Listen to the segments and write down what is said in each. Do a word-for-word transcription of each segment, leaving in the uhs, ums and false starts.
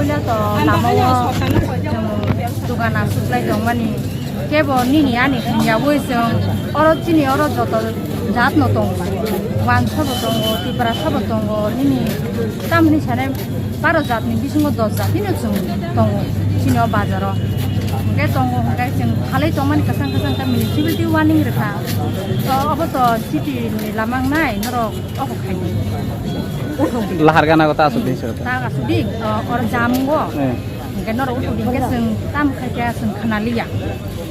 Puila to lama o chwng dugan aswk lai tongmani. Kebo nini ani hwnyaui chwng oro chini oro joto jat no tongo. Wansa bo tongo, Tiprasa bo tongo, nini tamni sane baro jat ni bisingo dos jat ni no chwng tongo chini o bazar o. Hwnkhe tongo hwnkhe chwng phalai tongmani kwchang kwchang ta municipality warning rwkha. To obo to city ni lama wngnai norok obo khaidi. Uthok di. Lahar gana ko ta aswk din sir. Ta aswk din, o, or jam go. Eh. Hwnkhe norok uthok di hwnkhe chwng tam khai khe chwng khna liya.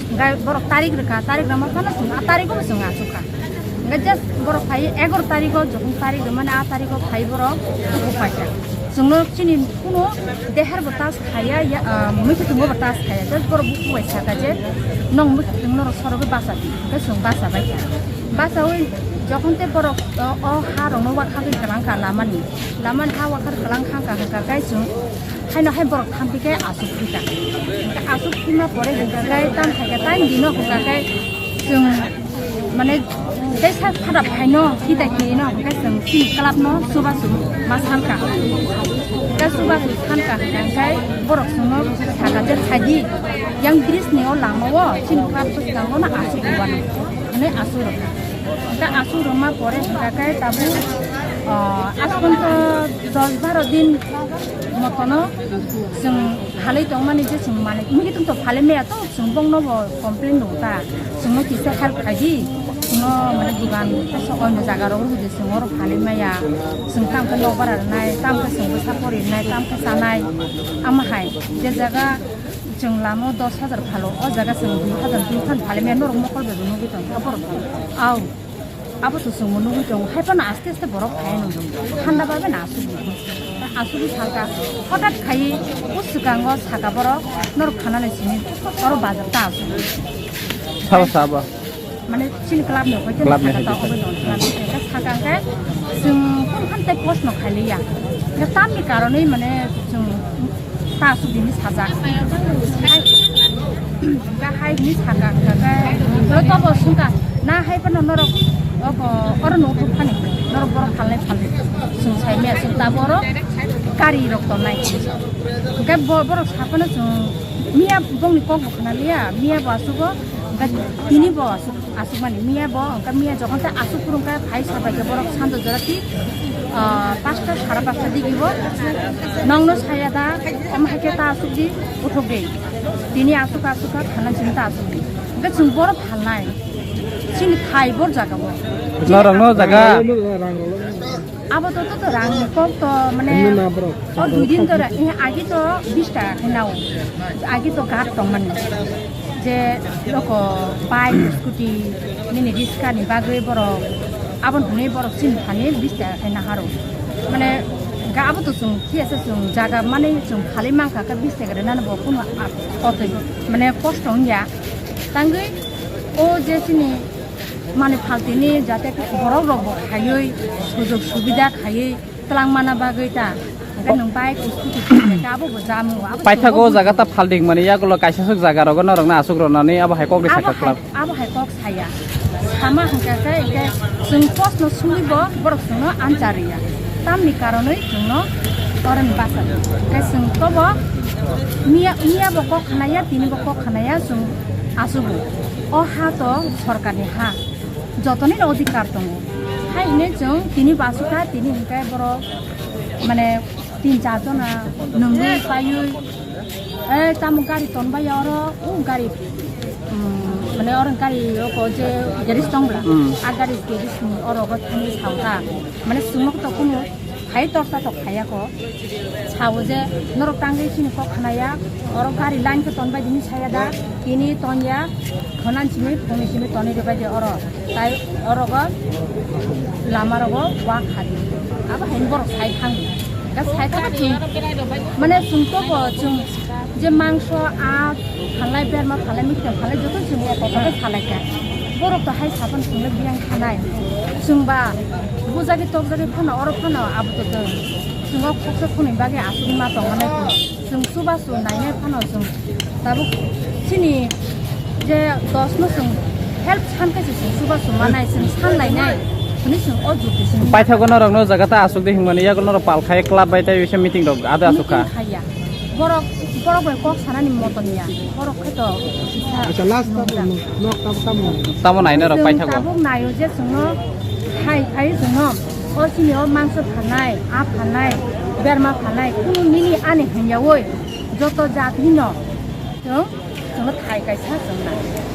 Hwnkhe borok tarik rwkha, tarik rwma phano chwng a tarik o chwng aswk kha. Hwnkhe just borok phai egaroh tarik o, jokhon tarik rwmani a tarik o phai borok uthok paikha. Chwngno chini kuno dehar bo tas khaya, ya, ah, mwkhwtwng bo tas khaya. Just borok bukhuk bai saka je, "Nong mwkhwtwng norok sorogwi bacha di." Hwnkhe chwng bacha baikha. Bachaui jokhon tei borok, o, o ha rokno wakha bai kwlang kha lamani. Lamani ha wakha kwlang kha hwnkha hwnkha khe chwng haino hai borok thampi khe aswk phi kha. Aswk phima pore hwnkha khe tam khai khe time dino hwnkha khe chwng mane tei sak phada phaino kitai kiri no hwnkhe chwng chini club no chubachu ma sankha. Tei chubachu sankha hwnkha khe borok chwngno saka je phaidi yang bridge ni o lama o chini club bwskango no aswk rwmani hwnwi aswk rwkha. Hwnkhe aswk rwma pore hwnkha khe tabuk, ah, aswk to dos baro din motono chwng halai tongmani je chwng mane, mui tong to phalai maya to chwng bongno bo complain rwkha. Chwngno kisa help khaidi, chwngno mane dugan kaisa oino jaga rok rwdi chwng oro phalai maya. Chwng tamo khe nokbar rwnai, tamo khe chwng bwsa pori rwnai, tamo khe chanai. Ama hai je jaga chwng lama o dos hajar phalo, o jaga chwng dui hajar dui phan phalai maya, norok mokol bai bo nugwi tong kha borok. Au. Abo to chwngno nugwi tongo, hai phano aste aste borok phai nw thanda bai bai aswk di. Aswk di thangkha, hotat khai o swkango saka borok, "Norok khanani simi oro bazar ta aswk." Sabo sabo. Mane chini club ni hoi Club ni saka ta hoi. Obo no club ni saka hwnkhe chwng phone khan tei post no khailiya. Tamni karonwi mane chwng ta aswk dini sajak. Hai, hwnkha hai hwnwi sakha, hwnkha khe, "Oi, tobo swngkha, na hai phano norok oko, oro no uthuk phani, norok borok phalnai phalnai." Chwng sai maya, chwng tabuk oro gari rok tongnai. Hwnkhe bo-, borok sa phano chwng miya bongni kok bo khna liya, miya bo aswk o, hwnkhe tini bo aswk. Aswkmani miya bo, hwnkhe miya jokhon tei aswk phuru hwnkhe phai sabai khe borok sanjo jora ti, ah, pasta sara pasta digi bo nongno saya da, omo hai khe ta aswk di, uthuk di. Tini aswk aswk kha, thana chini ta aswk di. Hwnkhe chwng borok phalnai. Chini thai bor jaga bo. Norok no jaga. Abo to, to, to rang ni kok to, mane, Emni na borok. O dui din to ra-, eh, agi to bis taka khe nao. Agi to gat tong mani. Je loko bike, scooty, nini riska ni bagwi borok, abon hwnwi borok chini thani bis taka khe naharo. Mane, ga abo to chwng, thik ase chwng jaga mane chwng phalwi mankha khe bis taka rwnani bo kunu a-, kotoi, mane kosto wngya. Tangwi o je chini Mani phaltini jate borok rok bo khaiwi sujog subida khaiwi twlang mana bagwi ta. Hwnkhe nwng bike scooty khe abo bo jamu, abo Paithago chwng jaga ta phalding mani yagulo kaisa swk jaga rogo norok na aswk rwnani abo hai kok de abo saka hai, club. Abo hai kok saya. Sama hwnkha khe hwnkhe chwng post no sungwi bo borok chwngno anchar rwya. Tamni karonwi chwngno toroni basa. Hwnkhe chwng tobo miya, miya bo kok khanaya, tini bo kok khanaya chwng aswk bo. O ha to sorkarni ha, jotoni no odhikar tongo. Hai hwnwi chwng tini basukha, tini hwnkhe borok mane tin char jona nungwi paiwi, eh, tamo gari tonbaiya oro, o gari, um, mane oro gari oko je garage tong bwla, Hmm. A garage, garage ni oro go thangwi saokha, mane chwngno to kunu hai torsa to khaiya ko. Sao je norok tangwi chini kok khnaya, oro gari line khe tonbai dini saya da, tini tonya, khonan simi, phungni simi tonwi rwbai de oro. Tai orogo lama rogo wa khadi. Abo hain borok sai thang. Ga sai thang chwng, mane chwng to bo chwng je mangso a phalai, berma phalai, mikte phalai, joto chwng eko phalai phalai kha. Borok to hai sapan chwng le biyang khanai. Chwng ba bujagi tokjagi phano oro phano abo to chwng o khoksa phunui bagwi aswk ma tong manai. Chwng chubachu nainai phano chwng tabuk chini je dos no chwng help san khe se chwng chubachu manai, chwng san lainai hwnwi chwng o jukti chwng Paithago norok no jaga ta aswk de hwnmani yago norok pal khai club bai tei bisa meeting rok ada aswk kha. Meeting khaiya. Borok, borok bai kok sanani moto niya. Borok khe to kisa Acha, last tamo nungjak. Nok tamo tamo. Tamo naina rok Chwng paithago. Tabuk naio je chwngno hai phai chwngno o chini o mangso phanai, a phanai, berma phanai, kunu nini ani hwnyaui joto jatino chwng, chwngno thai kaisa chwngna.